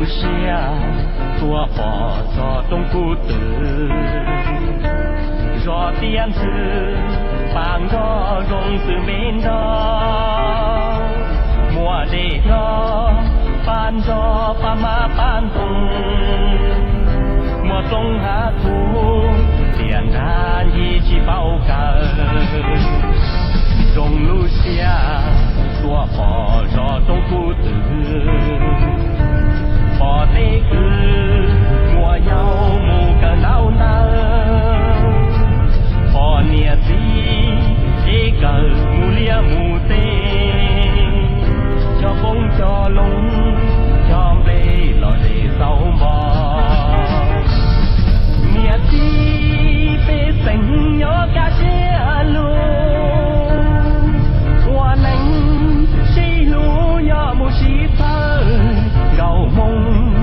Siab tuaj pom txog rooj kub twm, zos tiaj ntxhw pab nrog zoo xws npe nrog, muaj dej nrog pab nrog pab mab pab ntoo, muaj roob hav thuv tiaj nrag nci tsis paub kawg. Zoo lub siab tuaj pom zos rooj kub twm, pom tej kwv muaj yau mus kawm ntaub ntawv, pom niam txiv ev kawm mus liaj mus teb, cog qoob cog loo, cog nplej los zes xauv npo. Niam txiv pej xeem nyob kaj siab lug, ua neej sib hlub nyob mus sib txhawb, nkauj hmoob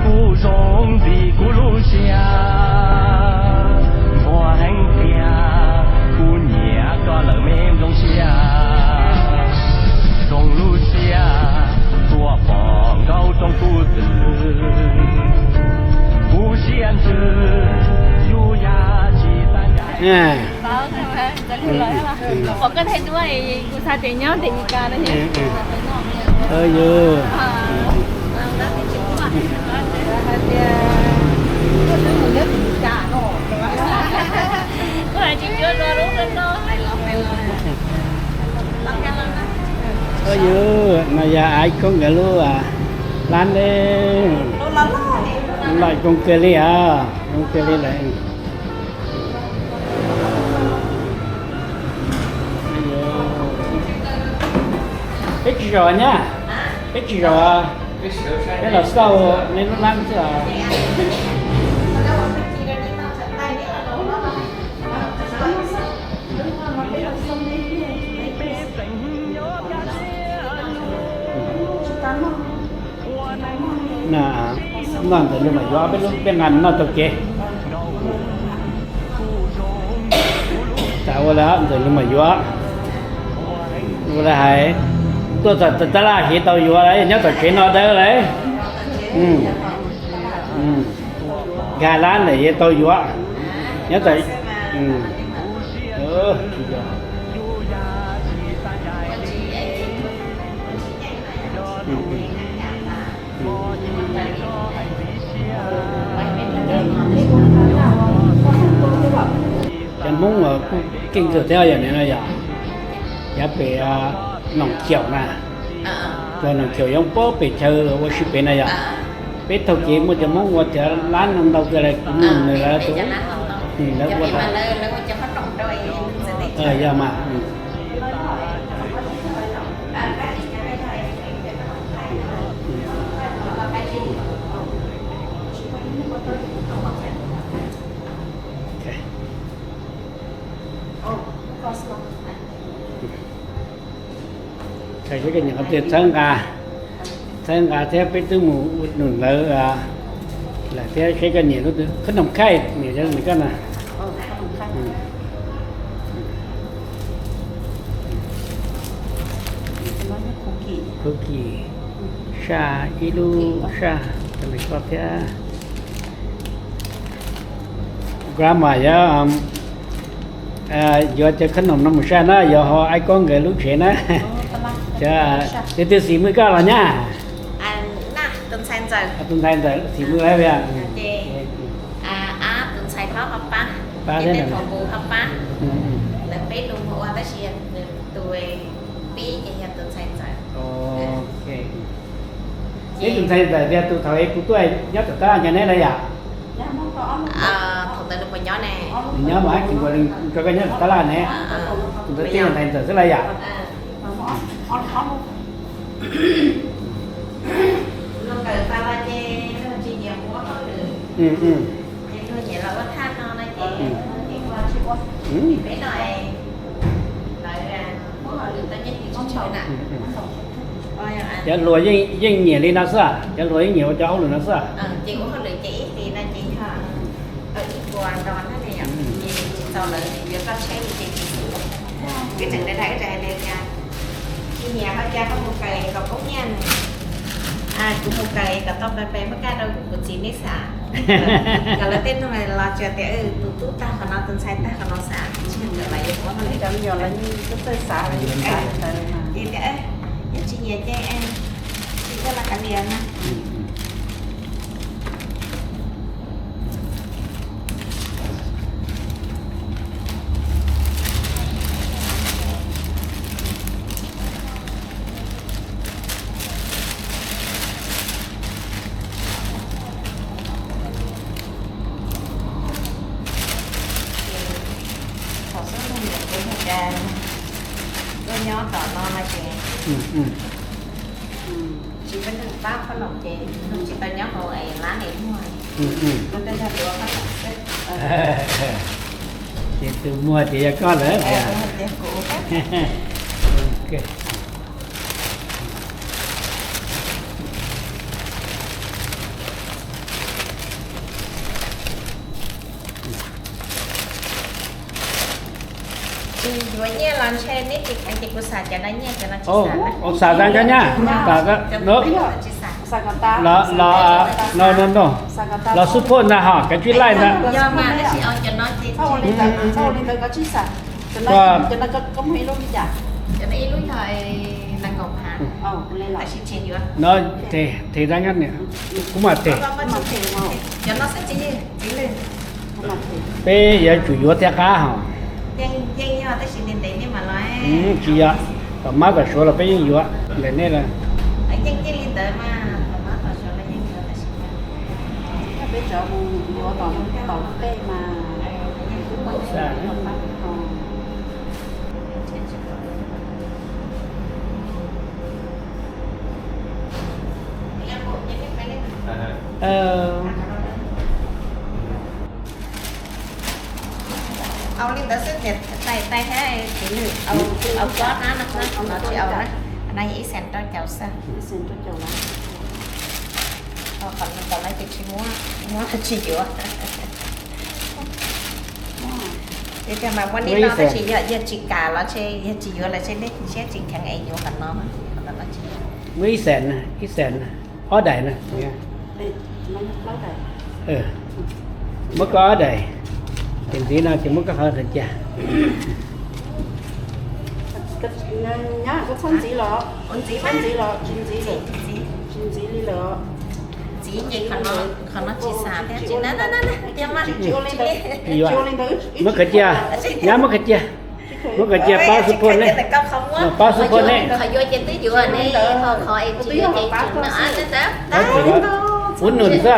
kuj zoo ntxim kuv lub siab. Nquag heev tiag kuv nyiam koj lawm me nplooj siab, zoo lub siab tuaj pom nkauj rooj kub twm, kuv siab ntsws yus yam tsis tag ncaim. Pom koj thaij duab kuv xav tias nyob Amelikas no. Yus Yus no yog Ais Koob nkawd lub lab ne. Loj zoo kawg li os, zoo kawg li lawm. Peb tsis zaum nyab, peb tsis zaum, peb los xauj nej lub lab xwb os. Noj ntawm lub mas yuav peb lub peb nqa noj taug kev. Tas ua lawm ntawm lub mas yuav, ua lawm hais, tuaj txog tab laj ces tau yuav lawm, nyob tom tsev no dawb lawm. Nkag lab ntawm ces tau yuav, nyob tom Cov Hmoob uas kuj keej kawg thiab yog nim no yog, yav pem Noom Chaum na, cov Noom Chaum yog pab pem chaw ua si pem na yog, peb taug kev muaj cov Hmoob ua cov lab no ntau kawg li, kuv muaj nws lawv tus, lawv ua tau. Yog mas. Txhawb nqa, txhawb nqa thiab peb twb mus ua num lawv lawm thiab, seb koj nyiam lub twg, khab noom khaij nyiam cov nws koj na. Cookie, saj ib lub saj rau koj thiab. Grandma yuav, yuav cov khab noom no mus saj na, yuav hauv Ais Koob nkawd lub tsev na. Cov, tus xim mwj koj los nyab? Tus ntxhais ntxawm xim mwj lawm. Pab thiab. Peb tus ntxhais ntxawm tias tus thaum es kuv tuaj nyob tom tab laj nyob neb na yom? Nyob mas tsis npaum li rau koj nyob tom tab laj ne. Tus ntawd twb yog ntxhais ntxawm xwb lawm yom? Cov hluas yeej nyiam li no xwb, cov hluas yeej nyiam ua cov hauj lwm no xwb. Kuv mus kawm kom tau pe pe muab kaj rau kuv txiv neb xav. Kom lawv tej no los tsuas tias tus tub tag qhov no, tus ntxhais tag qhov no xav, tsis yog nkawd los yuav muab no li. Cov me nyuam los yeej txawj xav li xav li ntawd mas. Ces tias yog tsis nyiam ces tsis muab los kav liam no. Thaum xub ntiag kuv mus cas tuaj nyob tom no no ces tsis muaj neeg pab qhob noom ces tsis tau nyob hauv es lab es muag, muaj tej zog duav qhob noom xwb. Ces tus muag ces yog koj lawm. Tsis yuav nyiaj los ntshe neb tsis kheev ces kuv xav cov no nyiaj, cov no tsis xav. Xav tag nrho nyab, los no no, los xub phoj ntag hos, kav tsij laij ntag. Yog mas, tab sis cov no ces txhob ua li ntawd, txhob ua li ntawd, koj tsij xav. Cov no, cov no koj muag ib lub li cas? Cov no ib lub yog nees nkaum phav. No them, them tag nyob, kuv mam them. Cov no xwb txiv, txiv lwm. Peb yuav tsum yuav thiaj qab hos. Yeej yog, tab sis ntev ntev nej mam los. Tsis yog, tom mab tom suav los peb yeej yuav ntawm nej lawm. Yeej yeej li ntawd mas, tom mab tom suav los yeej yuav, tab sis peb tsuas mus yuav tom, tom tej mas. Au li ntawd xwb, tais tais thiab txiv lwm, au, au tsob na, no tsis au na. No yog ib xees rau caum xwb. Ib xees rau caum na. Qhov no ces tsis muab, muab tsis yuav. Tiag tiag mas muaj nej no tab sis yog, yog tsis kam los ntshe, yog tsis yuav los ntshe nej siab tsis kheev es yuav qhov no. Muab ib xees, ib xees, ob daim na. Muab koj ob daim, ces ntxiv no ces muab koj qhov cia. Nyab, koj txhob ntxiv los, txhob ntxiv los, tsis ntxiv lawm, tsis ntxiv li lawm. Ntxiv ces qhov no tsis xav thiab, tsis na, na, na, tiag mas. Muab koj cia, nyab muab koj cia. Muab koj cia pab xub phoj neb, pab xub phoj neb. Qhov yuav ces twb yuav ne, qhov es tsis yuav ces tsis na. Ua num xwb. Ua num.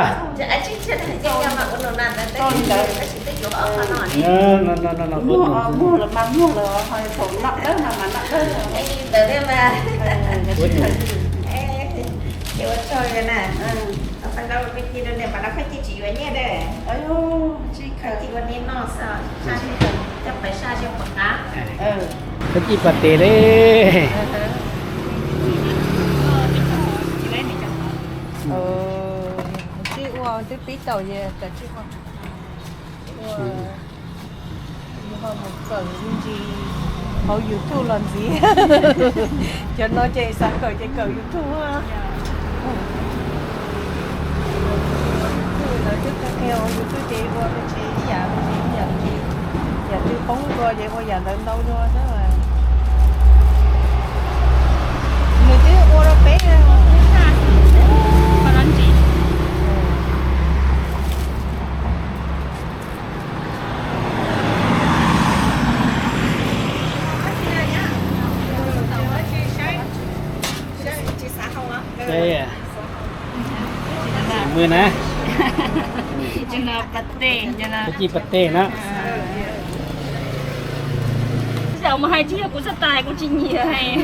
Ces ua tsaug na, tau tau koj ci rau niam mas no koj cia tsis yuav nyiaj na. Koj ci ua niaj noj xwb, coj pais saj seb puas qab. Koj ci pas tes li. Tsij ua twb pib tau, tam tsij ua. Ho mus kawm ntsis hauv YouTube los ntxiv. Cov no ces xav kawm ces kawm YouTube. YouTube lawv twb qhia qhia hauv YouTube ces ua me ntsis ib yam me ntsis ib yam me ntsis. Yam twg poob dua ces ua yam ntawd ntau dua xwb. Nws twb ua rau peb ntsis. Mws na. Koj ci pas tes na. Mus hais tsis yog kuv xab tais kuv tsis nyiam hais.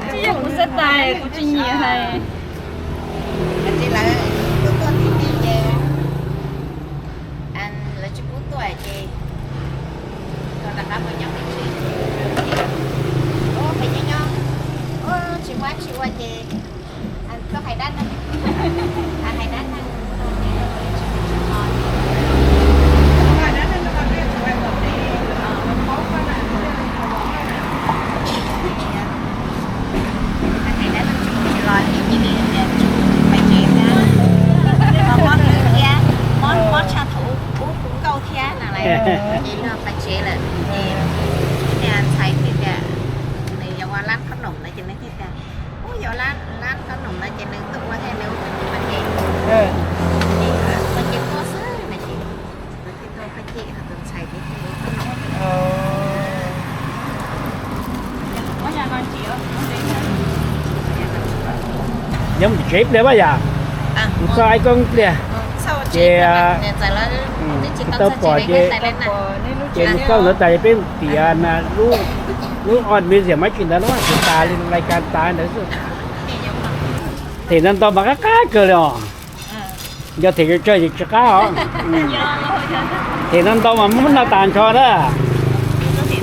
Tsis yog kuv xab tais kuv tsis nyiam hais. Lawv tsis pub tuaj ces rov qab mus nyob pem tsev. Pem nyob nyob tsis muaj dab tsi ua ces koj hais dab neeg, hais dab neeg. Cov lab, lab qab noom no ces nws tuaj ua thiab nws ua paj cem, paj cem tuaj xwb no ces nws thiaj tuaj paj cem ho tus ntxhais ces thiaj ua qab noom. Nyob mus tsev ib pliag mas yom, kuv txog ib koj ib pliag ces tsis tau pom ces, ces mus xauj ntawd tas ces peb mus tiav na, lub on music mas tsis ntawd na, tsis tas li lais kas tas ntawd xwb. Them no ntau mas qab qab kawg li os. Yog them tsawg tsawg ces tsis qab os. Them no ntau mas muab noj tas nrho na.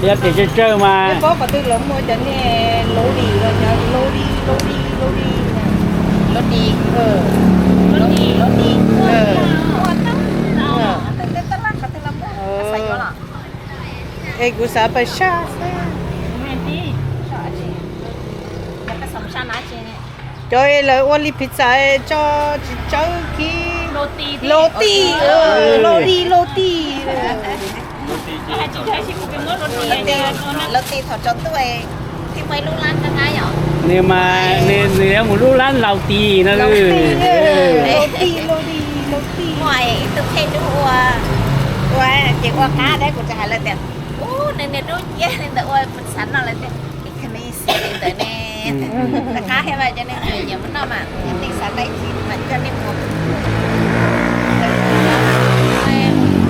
Yog them tsawg tsawg mas. Paub qhov twg los muaj cov niag lov lis, lov lis, lov lis, lov lis, lov lis, lov lis. Es kuv xav pais saj xwb. Cov lawv ua li pizza tso tsis tsawg kiag. Lov lis, lov lis, lov lis. Lov lis thaum tsaus ntuj thiaj muaj ib lub lab qab qab yom. Nws mas nws yuav mus lub lab laus tis no. Lov lis, lov lis, lov lis, lov lis. Muaj ib tug pheej dub ua, ua ces ua qab dab, kuv tsis hais lawv tias, ub, nws niag dub nciab li ntawd ua xav noj lawv tias ib khas me xis li ntawd ne. Qab thiab mas cov neeg nyiam mus noj mas tej xav tau ib khis mas coj nej mus.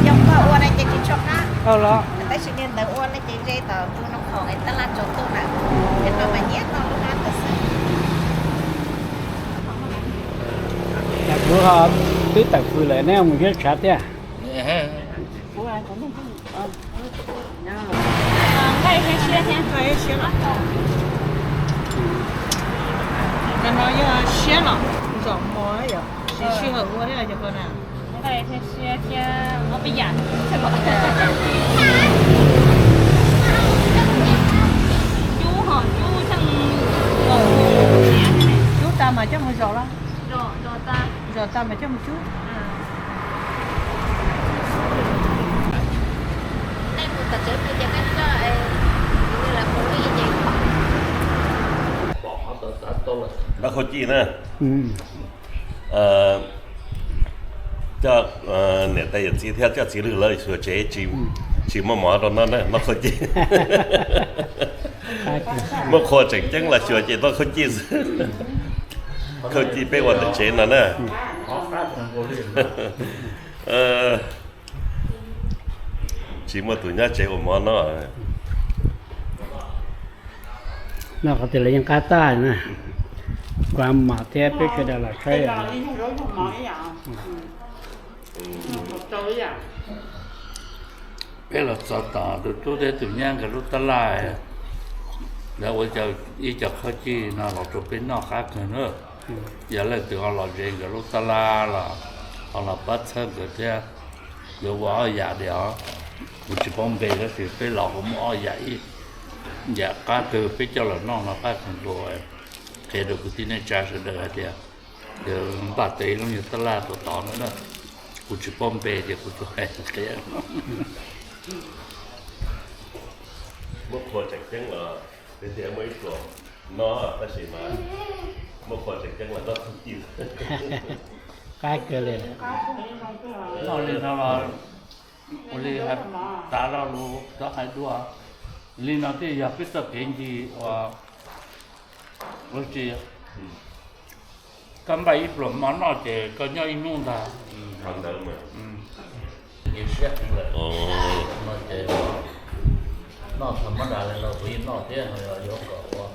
Yog koj ua no ces tsis tshua qab, tab sis niag ntawd ua no ces ze tom tus noo khoom tab laj tsaus ntuj na, ces noj mas nyiam noj lub qab ntawd xwb. Kuv ho twb tawm fws lawm neb mus ziab tshav thiab. Cov no yog siab los zom mos yom, siab sij hawm ua thiab cov ko na. Cub tas mas coj mus zom los? Zom tas mas coj mus cub. Noj khaub cij na. Coj niam tais yawm txiv thiab coj txiv lwg lawv xyuas tsev, tsis muaj mov rau noj na, noj khaub cij. Muab qhua tseem ceeb los xyuas ces noj khaub cij xwb. Khaub cij peb ua ntawm tsev no na. Tsis muaj tus nyob tsev ua mov noj. Noj qhov twg los yeej qab tag na. Kuv mam thiab peb sawv daws los saib. Peb los txog tom tus tub thiab tus nyab nkawd lub tab laj, lawv ua ib co khaub cij no los rau peb noj qab kawg na. Yog leej twg ho los ze nkawd lub tab laj los ho los pab txhawb nkawd thiab. Nkawd ua ob yam li os, kuv tsis paub npe tab sis peb los kuv muaj ob yam, ib yam qab kawg peb coj los noj no qab kawg nkaus. Qhia rau kwv tij neej tsa sawv daws hais tias nkawd npaj tau ib lub nyuag tab laj tod tod no na, kuv tsis paub npe ces kuv tsuas hais qhia. Muab qhua tseem ceeb los, tiag tiag muaj ib tug noj tab sis mas muab qhua tseem ceeb los noj khaub cij. Qab kawg li. Noj li no los ua li tas lo lus txhob hais dua. Li no thiaj yog peb txoj kev ncig ua, ua tsi, koj npaj ib pluas hmo noj ces koj nyob ib hnub ntag. Ncig siab heev lawm no ces noj tha mab das li no kuv yeej noj thiab no, yog yuav kom ua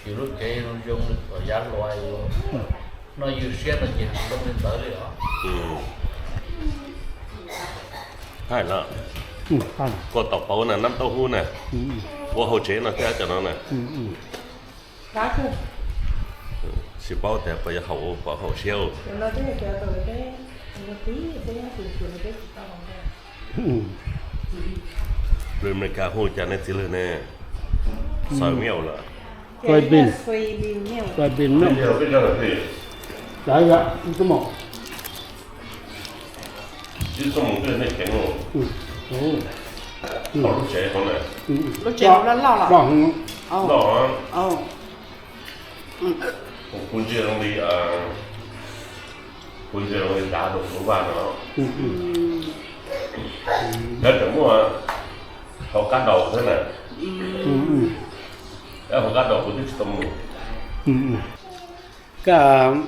yus lub cev zoo zoo li thaum yav hluas yus noj ywj siab no ces tsis zoo li ntawd li os. Hais los, kua tau pauv na, nab taub hub na, ua hauv tsev no thiab cov no na. Tsis paub tias puas yuav haum, puas haum siab. Lus Amelikas hu cas nej txiv lwg ne? Soy milk lawm. Soybean. Soybean milk. Ib txoj mus twb nej ceev lub tsev hauv na. Lub tsev loj loj los? Loj. Kuv ntsia zoo li, kuv ntsia zoo li dav rau kuv lub vaj no. Nyob tseem muaj hauv qab daus thiab na. Hauv qab daus kuv twb tsis tau mus. Koj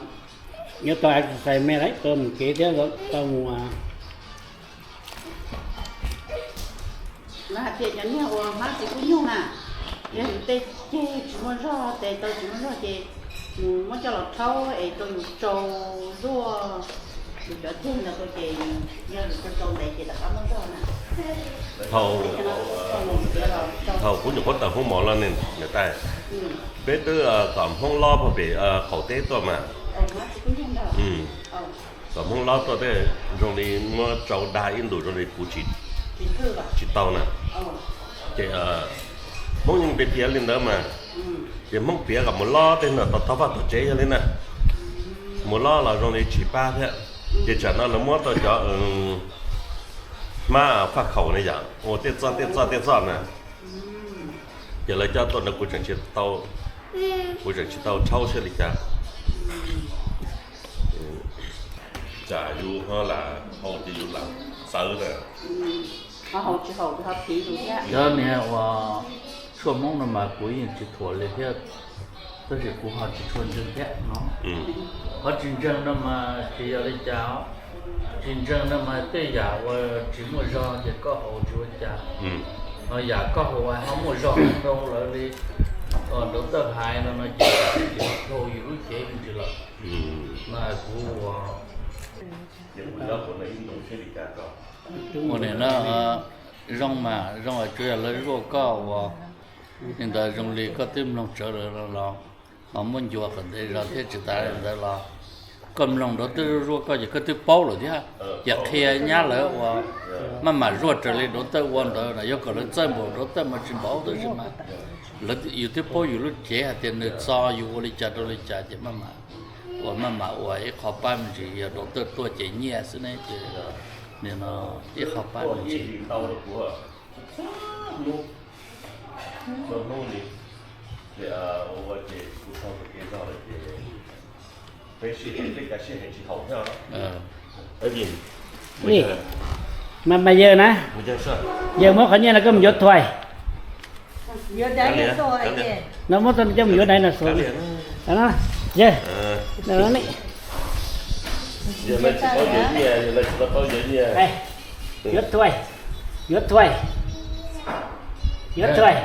yuav tau exercise me lawm, tau mus kev thiab, tau mus. Lawv hais tias cov niag uas hmab txiv kub nyuj na, yog yus tej ceg tsis muaj zog, tes tau tsis muaj zog ces mus muab coj los rhaub es rau yus tsau zuaj yus cov ceg ntawd rau ces yog yus tsau tsau ntev ces rov qab muaj zog na. Thaum, thaum kuv nyuam qhuav tawm Hmoob Mos los ne niam tais, peb twb kom Hmoob Lob puag pem qaum teb tuaj mas. Kom Hmoob Lob tuaj tej zoo li muab tsau dag ib ntus zoo li kuv tsis tau na. Ces Hmoob yeej piav piav li ntawd mas, ces Hmoob piav kom mus lob tej no tau tog vaj tog tsev yog li na. Mus lob los zoo li tsis pab thiab. Ces tsam no lawv muab tau cov hmab faj khaum ne yom, ua tej txoj tej txoj tej txoj na. Ces lawv coj tuaj no kuv tseem tsis tau, kuv tseem tsis tau rhaub siab li cas. Tsam yus ho lam hau ces yus lam txawv na. Yog niag uas tshuaj Hmoob no mas kuv yeej tsis thuam li thiab, tab sis kuv ho tsis tshua ntseeg thiab no. Qhov tsis ntseeg no mas tsis yog li cas, tsis ntseeg no mas tej yam uas tsis muaj zog ces koj haus tsis ua cas. Ho yam koj haus ho muaj zog ntau lawv li, nraud txawj hais no no ces tsis haus yus lub cev me ntsis lawm. Mas kuv ua ua nim no zoo mas zoo tsuas yog lawv zuaj koj ua li ntawd zoo li koj twb mloog tsawv lawm los ho muab ncua kom ntev zog thiab tsis tas li ntawd los koj mloog nraud txawj zuaj zuaj koj ces koj twb paub lawm thiab. Ces qhia nyab lawv uas maj mam zuaj raws li nraud txawj ua ntawd no, yuav kom lawv txawj npaum nraud txawj mas tsis npaum tab sis mas lawv yus twb paub yus lub cev hais tias nws txo yus ua li cas rau li cas ces maj mam ua, maj mam ua ib qho pab me ntsis, yog nraud txawj tuaj ces nyiaj xwb ne ces nim no ib qho pab me ntsis. Mas mas yawg na, yawg muab qhov nyiaj no koj mus yuav thuais. No muab coj mus yuav daiv no xus. Yawg, yuav thuais, yuav thuais, yuav thuais.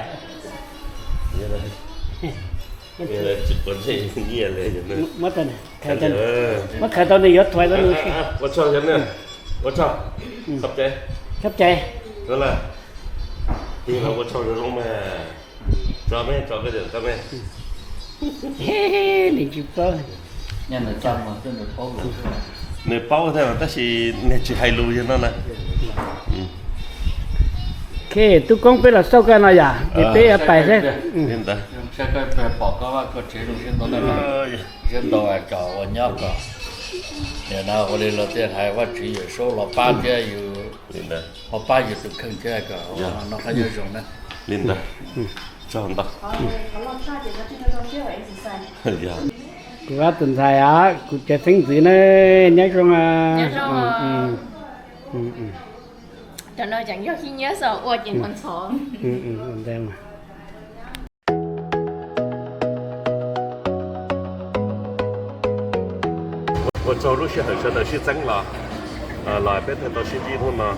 Muab khaws tau nws yuav thuais. Ua tsaug, ua tsaug, txhob cai. Ua tsaug zoo zoo mas. Tso me, tso koj cov koj me. Nws tsis paub. Nws paub thiab tab sis nws tsis hais lus yog no na. Tub koob, peb los xauj koj no yom, ces peb yuav pais xwb. Li ntawd. Siab ntau tsom ua nyob kom nim no ua li luag tej hais Vajtswv Yawm Saub los pab thiab yus, ho pab yus tus kheej thiab kom noj qab nyob zoo na. Li ntawd. Tsaug ntau. Kuv tus ntxhais os, kuv cov xeeb ntxwv na, nyob zoo. Cov no tseem yog khib nyiab xwb, ua ces ntxhov ntxhov. Ua tsaug lub sij hawm sawv daws sib txeeb los, los peb thiaj tau sib ntsib hnub no.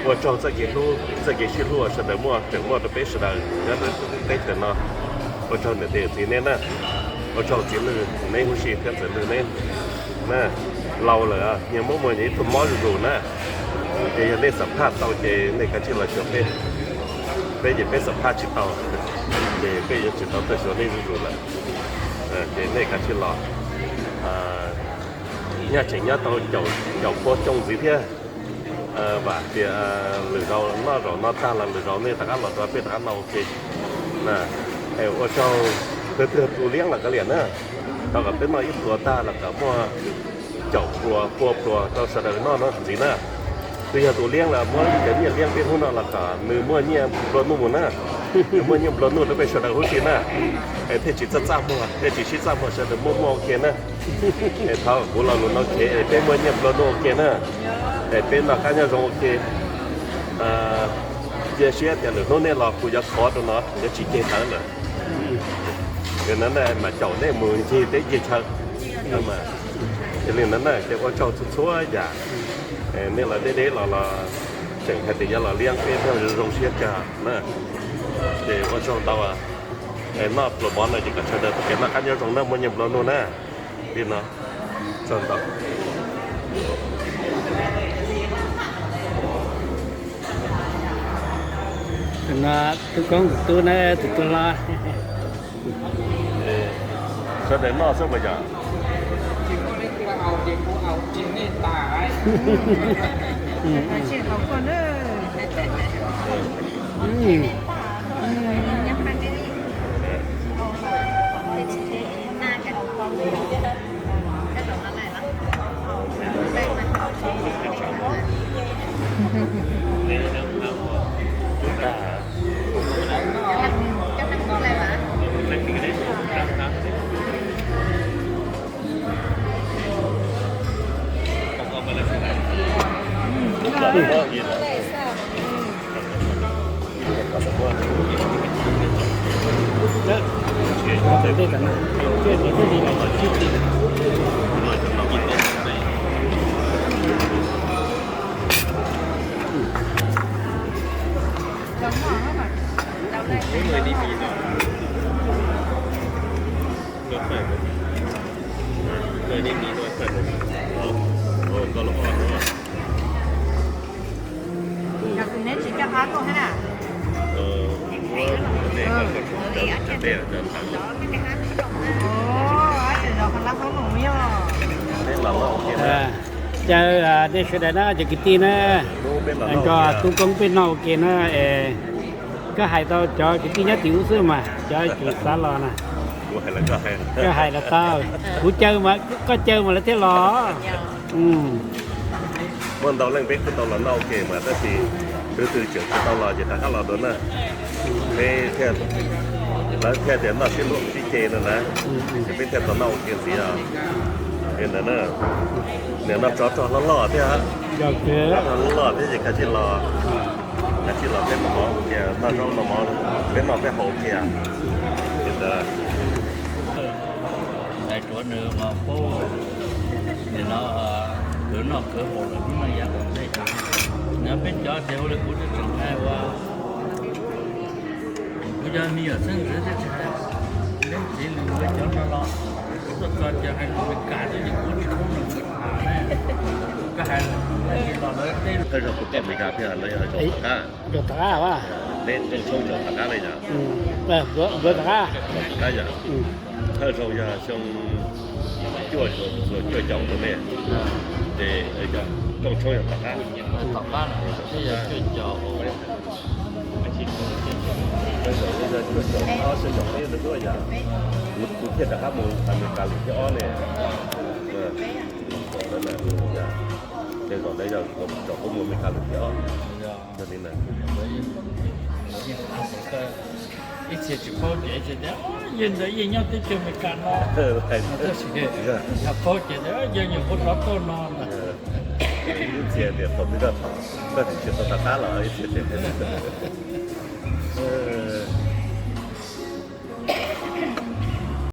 Ua tsaug txoj kev hlub, txoj kev sib hlub uas sawv daws muaj, tseem muaj rau peb sawv daws nyob rau teb chaws no. Ua tsaug niam tais txiv neb na. Ua tsaug txiv lwj neb huv si thiab txiv lwj neb na. Laus lawm, nyias muab muag nyias ib tug mob zuj zus na. Ces yog nej xam phaj tau ces nej kav tsij los xyuas peb. Peb ces peb xam phaj tsis tau, ces peb yuav tsis tau tuaj xyuas nej zuj zus lawm. Ces nej kav tsij los, nyob tseem nyob tau caum pua xyoo ntxiv thiab. Vam tias lwm zaus noj zaum no tag los lwm zaus nej rov qab los rau peb rov qab noj ua ke. Ua tsaug, twg twg tus liab los kav liam na, thov kom peb noj ib pluas tag los kom muaj caum pluas pua pluas rau sawv daws noj no ntxiv na. Twg yog tus liab los muab cov nyiaj liab peb hnub no los kom nws muaj nyiaj nplua nuj mus na. Muaj nyiaj nplua nuj rau peb sawv daws huv si na. Es thiaj tsis txaj txaj muag, thiaj tsis sib txaj muag, sawv daws muaj muaj ua ke na. Es thov kuv lo lus no kev es peb muaj nyiaj nplua nuj ua ke na. Es peb noj qab nyob zoo ua ke. Cia siab tias lwm hnub nej los kuv yuav thov rau no yuav tsis ceg tawv lawm. Yog no na mas caum nej mus ncig teb ncig chaw. Yog li no na ces ua tsaug txhua txhua yam. Nej los deb deb los los tseem hais tias yuav los liab peb thiaj zoo siab kawg na. Ces ua tsaug ntau. Noj pluas mov no ces kom sawv daws txoj kev noj qab nyob zoo na, muaj nyiaj nplua nuj na. Li no, tsaug ntau. Tus no tub koob tus tub na, tus tub hlob. Sawv daws noj xwb puas yog? Neb tsis coj qab tuaj thiab na? Caw nej sawv daws na, cov kwv tij na, nrog tub koob peb noj ua ke na. Koj hais tau cov kwv tij nyob tim ub xwb mas cov tsis xav los na. Koj hais los tau, kuv caw mas, koj caw mas lawv thiaj los. Muaj ntau leej peb kuj tau los noj ua ke mas tab sis tus twg tseem tsis tau los ces rov qab los dua na. Peb thiaj, lawv thiaj tias noj sib hlub sib ce no na, ces peb thiaj tau noj ua ke ntxiv os. Li ntawd na, niam no tsov rog loj loj thiab, tsov rog loj loj thiab ces kav tsij los, kav tsij los peb noj mov ua ke, noj zaub noj mov, peb noj peb haus ua ke. Li ntawd. Tais Suav nws mas paub, nim no khwv noj khwv haus lawm hnub no yav tom ntej. Nyob peb cov ces ua li kuv twb tseem hais ua, kuv cov me nyuam xeeb ntxwv twb tsis hais, leej txiv nws cov no los, kuv tuaj txog ces hais lus Meskas xwb ces kuv tsis pub nws tham ne. Koj hais li los lawv teb. Thawj zaug kuv tuaj Meskas thiab lawv yog zaum tom qab. Zaum tom qab, peb tshoob zaum tom qab li yom. Nkawd tom qab, tom qab yom. Thawj zaug yog xyoo cuaj caum, cuaj caum tus ne, ces tshoob tshoob yog tom qab. Tom qab, cuaj caum ob, cuaj caum peb tus yom. Kuv thiaj rov qab mus Amelikas lwm thib ob ne. Tej zaum ntawd yog thaum kuv mus Amelikas lwm thib ob. Ib txhia tsis paub ces tias yeej ntawd yeej nyob teb chaws Amelikas no, tab sis yog paub ces tias yog nyuam qhuav rov tuaj no. Ib txhia tias thaum twg, thaum twg tsis tau rov qab los ib txhia tias